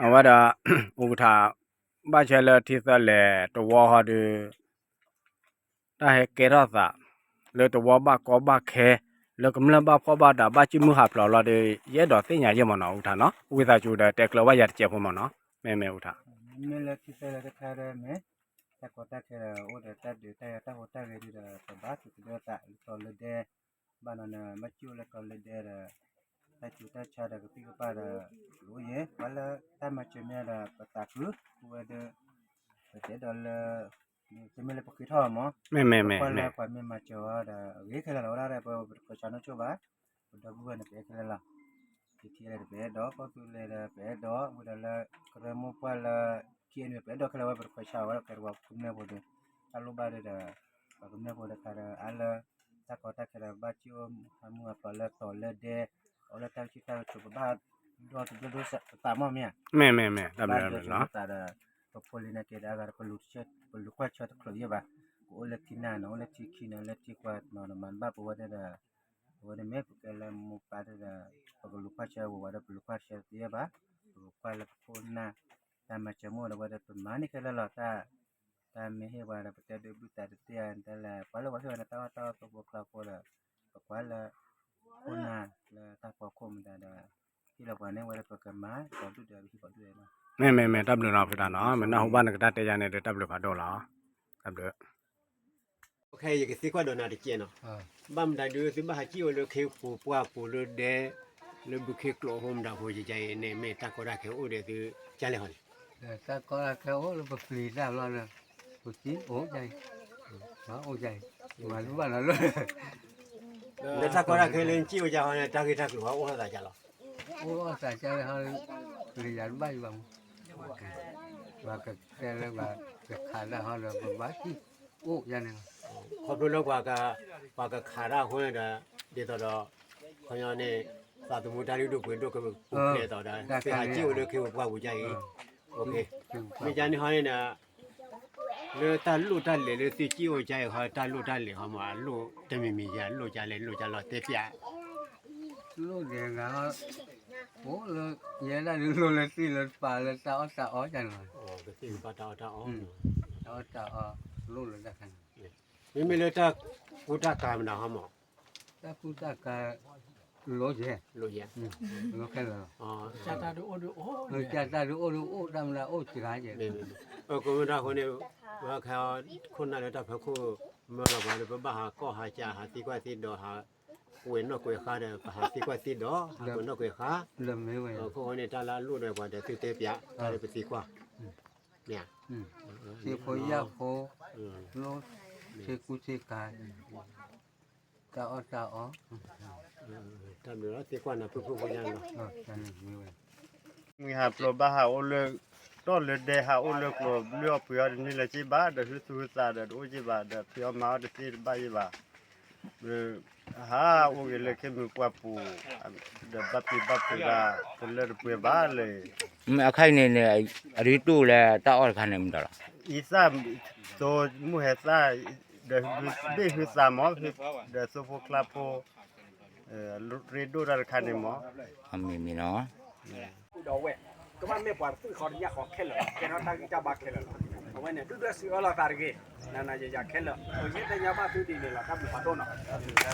အဝဲဒၣ် အူကထၣ် ဘၣ်ဆၣ်လၢထံသၢလဲၣ်တဝီဟီဒီး တၢ်ဟဲကဲထီၣ်သး လၢတဝီဘၣ်ကီဘၣ်ခဲ လၢကမျၢၢ်ဘၣ်ဖှီၣ်ဘၣ်တၢ် ဘၣ်စုမုၢ်ဟးဖျိးလီၤဒီး ယအဲၣ်ဒိးသ့ၣ်ညါယဲၢ်မ့ၢ်နီၤ အူကထၣ်နီၤ ဝံသးစူၤဒီးတဲကျၢၤဘၣ်ယၤတစဲးဖိမ့ၢ်နီၤ မ့မ့ၢ်အူကထၣ် မ့ၢ်လၢထံသၢလဲၣ်တခါဒီးမ့ၢ် တၢ်ကီတၢ်ခဲဒီး အိၣ်ဒီးတၢ်ဒုးတၢ်ယၤတၢ်ဟူးတၢ်ဂဲၤဒုးဒီး ပဘၣ်သူၣ်ကဒၢသးလၢတီၤလၢဒဲ ဘၣ်နီၤန့ၣ် ဘၣ်စံၣ်အိၣ်လၢတီၤလၢဒဲဒီး တၢ်စူၤတၢ်ဆါဒီးကသံၣ်ကပၤဒီး အိၣ်ယဲၢ် ပှၤလၢတၢ်မၤစၢၤမ့ၢ်ဒီး ပသးခု ပဝဲဒၣ် ပတအဲၣ်ဒိးလၢ တမ့ၢ်လၢပဃ့ထီၣ်မး မ့မ့ၢ်မ့ၢ် ပှၤလၢပှၤမ့ၢ်မၤစၢၤအီၤဒီး အဂ့ၤခဲလၢာ်လီၤ ဝဲဒၣ်ဒီး ပတခွဲးဆါနီၢ်ဆိၣ်ဘၣ် ပဒီပုၢ်ဝဲၢ်န့ၣ် ပအဲၣ်ခဲလၢာ်လီၤ က့ၤထံလဲၣ်တပအဲၣ်ဒိး ကီၢ်သူလ့ၤဒီးပအဲၣ်ဒိး ဝံၤဒီးလၢ ကရၢမိၢ်ပှၢ်လၢ ခံအနွံ ပအဲၣ်ဒိးခဲလၢာ်ဝဲ ပတခွဲးဆါဝဲဒီး ကဲတဝီကမျၢၢ်ဖိဒီး တၢ်လိၣ်ဘၣ်ဒီး ပှၤကမျၢၢ်ဖိတခါဒီး အါလၢ တၢ်ကီတၢ်ခဲဒီး ဘၣ်စံၣ်အိၣ်ဟးမုၢ်ဟးဖျိးလၢတီၤလၢဒဲ အိၣ်လၢတၢ်ကဆံၣ်တၢ်ကဆိး ပဘၣ်ဒိးတဘျုးဒိးသးမ့ၢ်မ့ၢ် မ့မ့ၢ်မ့ၢ် ဘၣ်ဒိးတဘျုးဒိးသးဒီး ပဖိလံၤန့ၣ်က့ၤဒီးအဂၤဒီး ပလူၤကွၢ်ဆၢတချုးယဲၢ်ဘၣ် ကအိၣ်လၢထံနါနီၤ အိၣ်လၢထံခံနီၤ လၢထံကွၢ်နီၤ မၤတဘၣ်ပဝဲဒၣ်ဒီး အဝဲန့ၣ်မ့ၢ်ပကဲလၢမိၢ်ပၢ်ဒီး ပကလူၤကွၢ်ဆၢဝဲဝဲဒီး ပလူၤကွၢ်ဆၢတယဲၢ်ဘၣ် ပကကွၢ်လၢပခိၣ်နၢ် တၢ်မၤစၢၤမ့ၢ်ဒီး ဝဲဒီးပမၤန့ၢ်ခဲလၢာ်လီၤ တၢ် တၢ်မ့ၢ်ဟ့ၣ်ပှၤဒီး ပတဲဒုးဘုၣ်သးတသ့ဧါ တၢ်လဲၣ် ပှၤလၢပှၤဟ့ၣ်ဝဲန့ၣ် တၢ်အီၣ်တၢ်အီသိဖိကျါဖိဒီး ပကွၢ်လၢ ခိၣ်နၢ်လၢတၢ်ဖီခိၣ်မတၤဒီး ဟ့ၣ်လီၤပှၤန့ၣ် ဝဲဒီးပကမၤဒီးဒုၣ်ဒီးပဟံၣ်ပှၤဒုၣ်ဒီးလီၤ မ့မ့ၢ်မ့ၢ် တၢ်ဘျုးနီၤဖုတၢ်နီၤ မ့ၢ်နၢ်ဟူဘၣ်နကတၢ်တဲယၤန့ၣ်ဒီး တၢ်ဘျုးဖးဒိၣ်လီၤ တၢ်ဘျုး ယကသံကွၢ်ဒိးနၤတကဲးနီၤ ဘၣ်မတၤဒုး သုဘၣ်ဟးစံၣ်အိၣ်လၢခ့ပူၤပှၢ်ပူၤလၢဒဲ လၢဘုခ့ကျိာ်အဃိမတၤဖိယကဲအံၤန့ၣ် မ့ၢ်တၢ်ကီတၢ်ခဲအိၣ်ဒီးသုကလဲၣ်ဟီန့ၣ် တၢ်ကီတၢ်ခဲအိၣ်လၢပပျံၤတၢ်ဘျီဒီး ပစံၣ်အိၣ်ကဲအံၤ အိၣ်ကဲအံၤ မၤတဘၣ်လီၤလၢ လၢတၢ်ကီတၢ်ခဲလၢနစံၣ်အိၣ်ကဲဟီန့ၣ် တၢ်ဂ့ၢ်တၢ်ကျိၤဟီအိၣ်ထီၣ်သးကလီၤ အိၣ်ထီၣ်သးကလီၤဟီ ပျံၤယၤတဘၣ်ယဘၣ်မး ပှၤကတဲလၢပှၤကခးတၢ်ဟီဒီး ပဘၣ်စံၣ်အိၣ်ယါန့ၣ်လီၤ ခီဖျိလၢပှၤကခးတၢ်အဃိန့ၣ်ဒီး ဒ်သိးဒီး ခီညီန့ၣ် သးသမူတၢ်လုၢ်ဒိၣ်ပှ့ၤဒိၣ်ကပူၤဖျဲးသိးဒီး သုဟးစံၣ်အိၣ်လၢခ့ပူၤပှၢ်ပူၤကဲအံၤ မ့ၢ်ကန့ၣ်ဟီန့ၣ်ဒီး လၢတၢ်လိၣ်တၢ်လဲၤလၢသုစံၣ်အိၣ်ကဲအံၤဟီ တၢ်လိၣ်တၢ်လဲၤဟီမး အလိၣ်တမံၤမံၤယဲၢ် လိၣ်ကလဲၣ် လိၣ်ကလီၤတဲပျး လိၣ်ဒဲးဂၤဟီ အိၣ်လၢ ယဲဒၣ်ဒုးလိၣ်လၢသ့ၣ်လၢတပာ်လၢတၢ်အီၣ်တၢ်အီကန့ၣ်လီၤ ကသ့ၣ်ကပာ်တၢ်အီၣ်တၢ်အီ တၢ်အီၣ်တၢ်အီ လိၣ်လၢတၢ်ခါန့ၣ် မ့မ့ၢ်လၢတၢ်ကူတၢ်ကၤမတၤဟီမး တၢ်ကူတၢ်ကၤ လိၣ်ယဲၢ် လိၣ်ယဲၢ် လိၣ်ခဲလၢာ်လီၤ ကၢ်တၢ်ဒုးအိၣ်ဒုးအိၣ် တၢ်မတၤအိၣ်စှၤယဲၢ် ကိးမတၤအဃိန့ၣ် ပှၤခါ ခိၣ်နၢ်လၢတၢ်ဖီခိၣ် မၢလီၤပှၤဒီး ပဘၣ်ဟးကီၢ်ဟးကး ဟးသံကွၢ်သံဒိး ဟးကွဲးနီၣ်ကွဲးဃါဒီး ပဟးသံကွၢ်သံဒိး ဟးကွဲးနီၣ်ကွဲးဃါ ခိၣ်ဃိန့ၣ် တၢ်လၢအလိၣ်ဒီးပှၤဒီးသုတဲပျး တၢ်လၢပသံကွၢ် မ့ၢ် သ့ၣ်ဖိယာ်ဖိ လိၣ် သ့ၣ်ကူသ့ၣ်ကၤ တၢ်အီၣ်တၢ်အီ တၢ်ဘျုးလီၤ သံကွၢ်နၤဖုၣ်ဖုၣ်ဖိညါလီၤ မုၢ်ဟးဖျိးဘၣ်ဟးအိၣ်လၢ တီၢ်လၢဒဲဟးအိၣ်လၢကျိၤ ဘျုးအီၣ်ပှ့ၤအီၣ်တန့ၢ်လၢၤက့ဘၣ် ဒီးဟံးသူၣ်ဟံးသးဒီးတအိၣ်က့ဘၣ် ဒီးဖံးအီၣ်မၤအီၣ်တသ့တဘၣ်ယ့ၢ်ဘၣ် ဟးအိၣ်က့ၤလၢခ့မုၢ်ပှၢ်ပူၤ ဒီးဘၣ်ပျံၤဘၣ်ဖုးဘၣ် တလၢတပှဲၤဘၣ်လၢ အခါအံၤန့ၣ်န့ၣ် အရ့ဒိၣ်လၢတၢ်အီၣ်တခါန့ၣ်မတၤလီၤ အံသၣ် သိမုၢ်ဟဲသၣ် ဒီးဘ့ၣ်ဟုသးမး ဒီးသိဖိကျါဖိ ရ့ဒိၣ်တၢ်တခါန့ၣ်မး အမ့ၢ်မ့ၢ်နီၤ ဒီးဝဲ ကဘၣ်မ့ၢ်ပှၤသွံၣ်ဃီတညၣ်ဃီခဲလၢာ်လီၤ ကဲထီၣ်တၢ်ဂံၢ်တၢ်ဘါခဲလၢာ်လီၤ အဝဲန့ၣ် ဒုၣ်ဒွဲၣ်စံးအၢလီၤသးတဂ့ၤ နၤနၤယၤယၤခဲလၢာ် အိၣ်ယဲၢ်သ့ၣ်ညါဘၣ်သုဒ်န့ၣ်လီၤ တၢ်ဘျုးဖးဒိၣ်နီၤ